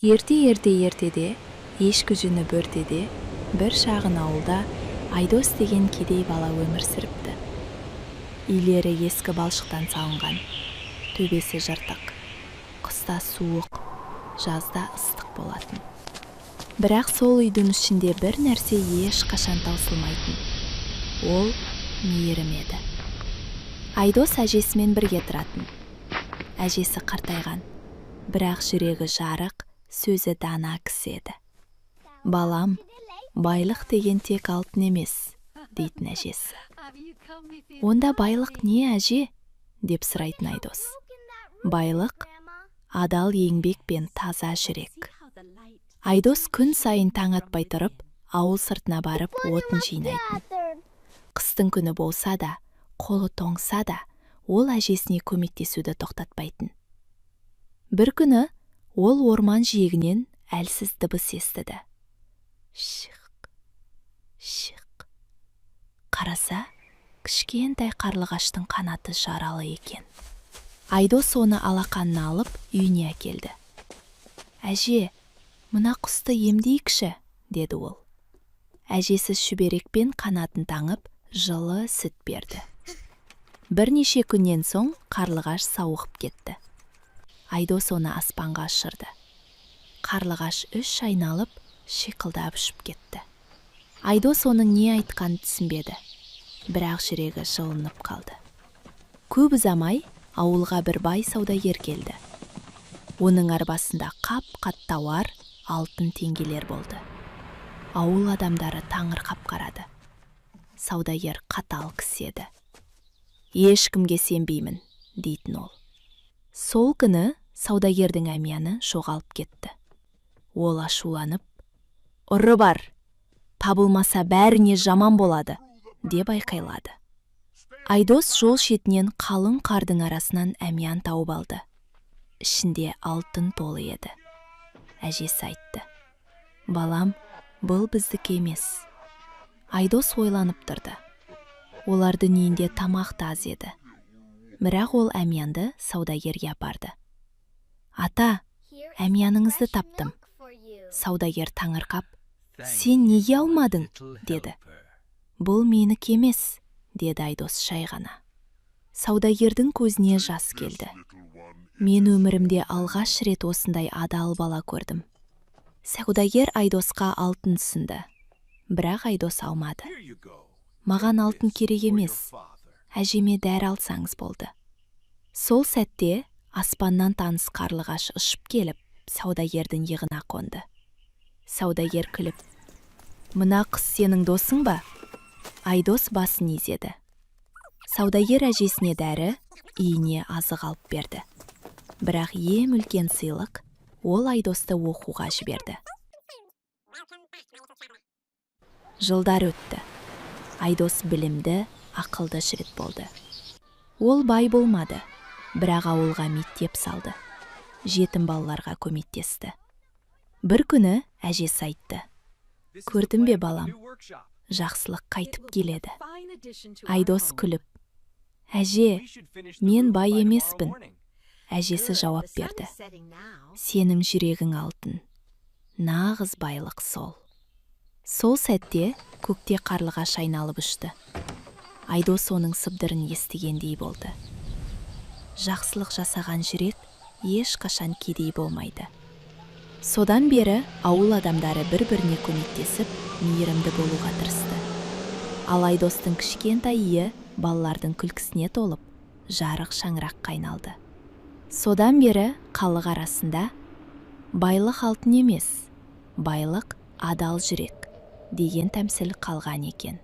Ерте-ерте ертеде, ешкі жүні бөртеде, бір шағын ауылда Айдос деген кедей бала өмір сүріпті. Үйлері ескі балшықтан салынған, төбесі жыртық. Қыста суық, жазда ыстық болатын. Бірақ сол үйдің ішінде бір нәрсе ешқашан таусылмайтын. Ол мейірім еді. Айдос әжесімен бірге тұратын. Әжесі қартайған, бірақ жүрегі жарық, сөзі дана кісі еді. «Балам, байлық деген тек алтын емес», – дейтін әжесі. «Онда байлық не, әже?» – деп сұрайтын Айдос. «Байлық – адал еңбек пен таза жүрек». Айдос күн сайын таң атпай тұрып, ауыл сыртына барып, отын жинайтын. Қыстың күні болса да, қолы тоңса да, ол әжесіне көмектесуді тоқтатпайтын. Бір күні ол орман жиегінен әлсіз дыбыс естіді: шиқ, шиқ. Қараса, кішкентай қарлығаштың қанаты жаралы екен. Айдос оны алақанына алып, үйіне әкелді. «Әже, мына құсты емдейікші», – деді ол. Әжесі шүберекпен қанатын таңып, жылы сүт берді. Бірнеше күннен соң қарлығаш сауығып кетті. Айдос оны аспанға ұшырды. Қарлығаш үш айналып, шиқылдап ұшып кетті. Айдос оның не айтқанын түсінбеді, бірақ жүрегі жылынып қалды. Көп ұзамай ауылға бір бай саудагер келді. Оның арбасында қап-қап тауар, алтын теңгелер болды. Ауыл адамдары таңырқап қарады. Саудагер қатал кісі еді. «Ешкімге сенбеймін», – дейтін ол. Сол күні саудагердің әмияны жоғалып кетті. Ол ашуланып: «Ұры бар, табылмаса, бәріне жаман болады», – деп айқайлады. Айдос жол шетінен қалың қардың арасынан әмиян тауып алды. Ішінде алтын толы еді. Әжесі айтты: «Балам, бұл біздікі емес». Айдос ойланып тұрды. Олардың үйінде тамақ та аз еді. Бірақ ол әмиянды саудагерге апарды. «Ата, әмияныңызды таптым». Саудагер таңырқап: «Сен неге алмадың?» – деді. «Бұл менікі емес», – деді Айдос жай ғана. Саудагердің көзіне жас келді. «Мен өмірімде алғаш рет осындай адал бала көрдім». Саудагер Айдосқа алтын ұсынды, бірақ Айдос алмады. «Маған алтын керек емес, әжеме дәрі алсаңыз болды». Сол сәтте аспаннан таныс қарлығаш ұшып келіп, саудагердің иығына қонды. Саудагер күліп: «Мына құс сенің досың ба?» Айдос басын изеді. Саудагер әжесіне дәрі, үйіне азық алып берді. Бірақ ең үлкен сыйлық – ол Айдосты оқуға жіберді. Жылдар өтті. Айдос білімді, ақылды жігіт болды. Ол бай болмады, бірақ ауылға мектеп салды, жетім балаларға көмектесті. Бір күні әжесі айтты: «Көрдің бе, балам, жақсылық қайтып келеді». Айдос күліп: «Әже, мен бай емеспін». Әжесі жауап берді: «Сенің жүрегің алтын, нағыз байлық сол». Сол сәтте көкте қарлығаш айналып ұшты. Айдос оның сыбдырын естігендей болды. Жақсылық жасаған жүрек ешқашан кедей болмайды. Содан бері ауыл адамдары бір-біріне көмектесіп, мейірімді болуға тырысты. Ал Айдостың кішкентай үйі балалардың күлкісіне толып, жарық шаңыраққа айналды. Содан бері халық арасында «Байлық алтын емес, байлық – адал жүрек» деген тәмсіл қалған екен.